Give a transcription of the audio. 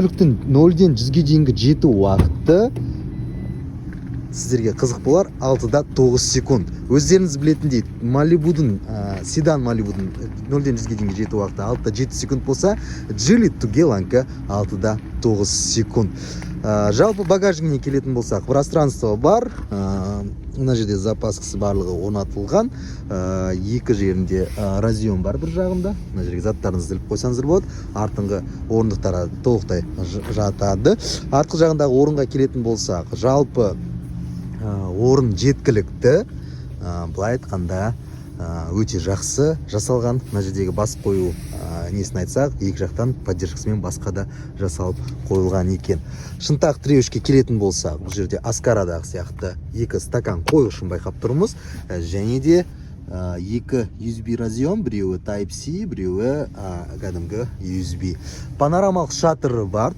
Көліктің 0-ден 100-ге дейінгі жету уақыты, сіздерге қызық болар, 6-да 9 секунд. Өздеріңіз білетіндей, Малибудың, седан Малибудың 0-ден 100-ге дейінгі жету уақыты 6-да 7 секунд болса, Джили Тугеланікі 6-да 9 секунд. Жалпы багажнигіне келетін болсақ, пространство бар. Мына жерде запаскасы барлығы орнатылған. Екі жерінде разъем бар бір жағында. Мына жерге заттарыңызды іліп қойсаңыздар болады. Артыңғы орындықтарға толықтай жатады. Артқы жағындағы орынға келетін болсақ, жалпы орын жеткілікті. Былай айтқанда, өте жақсы жасалған. Мына жердегі бас қою несін айтсақ, екі жақтан поддержкасымен басқа да жасалып қойылған екен. Шынтақ тіреуішке келетін болсақ, бұл жерде Аскарадағы сияқты екі стакан қойғышын байқап тұрмыз. Және де екі USB разъем, біреуі Type C, біреуі кәдімгі USB. Панорамалық шатыры бар.